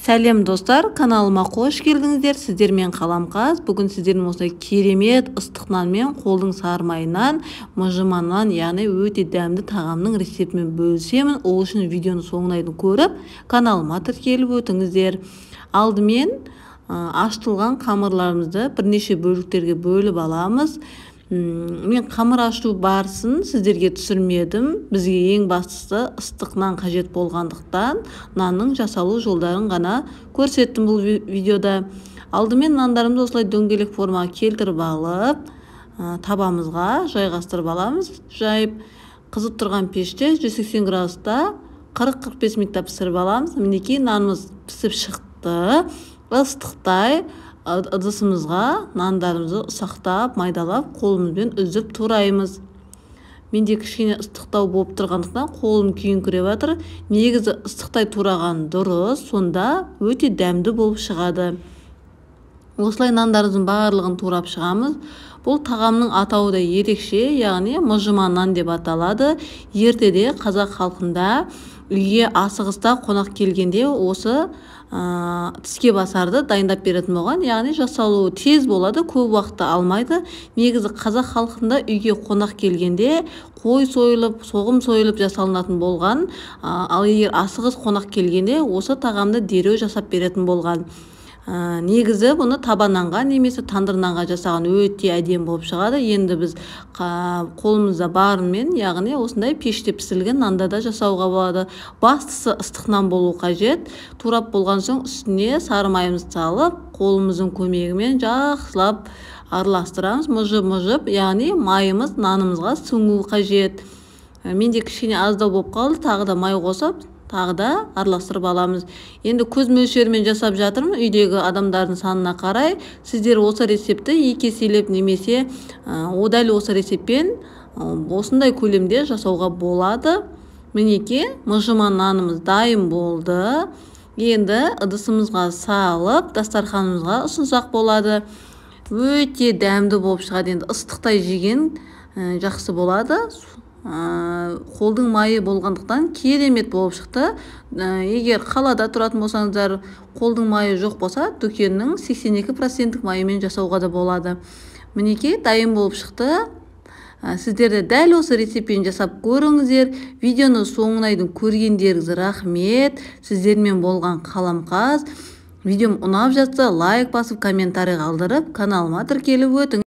Сәлем достар, каналыма қош келдіңіздер. Сіздермен Қаламқас. Бүгін сіздермен осындай керемет ыстық нан мен қолдың сары майынан, мыжыманнан, яғни өте дәмді тағамның рецептімен бөлісемін. Ол үшін видеоны соңына дейін көріп, каналыма тіркеліп өтіңіздер. Алдымен ашытылған қамырларымызды бірнеше бөліктерге бөліп аламыз. Мен қамыр ашу барысын сіздерге түсірмедім. Бізге ең бастысы ыстық нан қажет болғандықтан нанның жасалу жолдарын ғана көрсеттім бұл видеода. Алдымен нандарымызды осылай дөңгелек формаға келтіріп алып, табамызға жайғастырып аламыз. Жайып, қызып тұрған пеште 180 градуста 40-45 минутта пісіріп аламыз. Мінекей, нанымыз пісіп шықты. Ыстықтай ыдысымызға нандарымызды ұсақтап, майдалап, қолымызбен үзіп тураймыз. Менде кішкене ыстықтау болып тұрғандықтан қолым күйіңкіреп жатыр. Негізі ыстықтай тураған дұрыс, сонда өте дәмді болып шығады. Осылай нандарымыздың барлығын турап шығамыз. Бұл тағамның атауы да ерекше, яғни мыжыма нан деп аталады. Ертеде қазақ халқында үйге асығыста қонақ келгенде осы тіске басарды дайындап беретін болған, яғни жасалуы тез болады, көп уақытты алмайды. Негізі қазақ халқында үйге қонақ келгенде қой сойылып, соғым сойылып жасалынатын болған, ал егер асығыс қонақ келгенде осы тағамды дереу жасап беретін болған. Негізі бұны таба нанға немесе тандыр нанға жасаған өте әдемі болып шығады. Енді біз қолымызда барымен, яғни осындай пеште пісірілген нанда да жасауға болады. Бастысы ыстық нан болу қажет. Турап болған соң үстіне сары майымызды салып, қолымыздың көмегімен жақсылап араластырамыз, мыжып-мыжып, яғни майымыз нанымызға сіңу қажет. Менде кішкене аздау болып қалды, тағы да май қосып, тағы да араластырып аламыз. Енді көз мөлшерімен жасап жатырмын, үйдегі адамдардың санына қарай. Сіздер осы рецептті екі еселеп немесе дәл осы рецептпен осындай көлемде жасауға болады. Мінекей, мыжыма нанымыз дайын болды. Енді ыдысымызға салып, дастарханымызға ұсынсақ болады. Өте дәмді болып шығады. Енді ыстықтай жеген жақсы болады. Қолдың майы болғандықтан керемет болып шықты. Егер қалада тұратын болсаңыздар, қолдың майы жоқ болса, дүкеннің 82% майымен жасауға да болады. Мінекей, дайын болып шықты. Сіздер де дәл осы рецептпен жасап көріңіздер. Видеоны соңына дейін көргендеріңізге рахмет. Сіздермен болған Қаламқас. Видеом ұнап жатса, лайк басып, комментарий қалдырып, каналыма тіркеліп өтіңіз.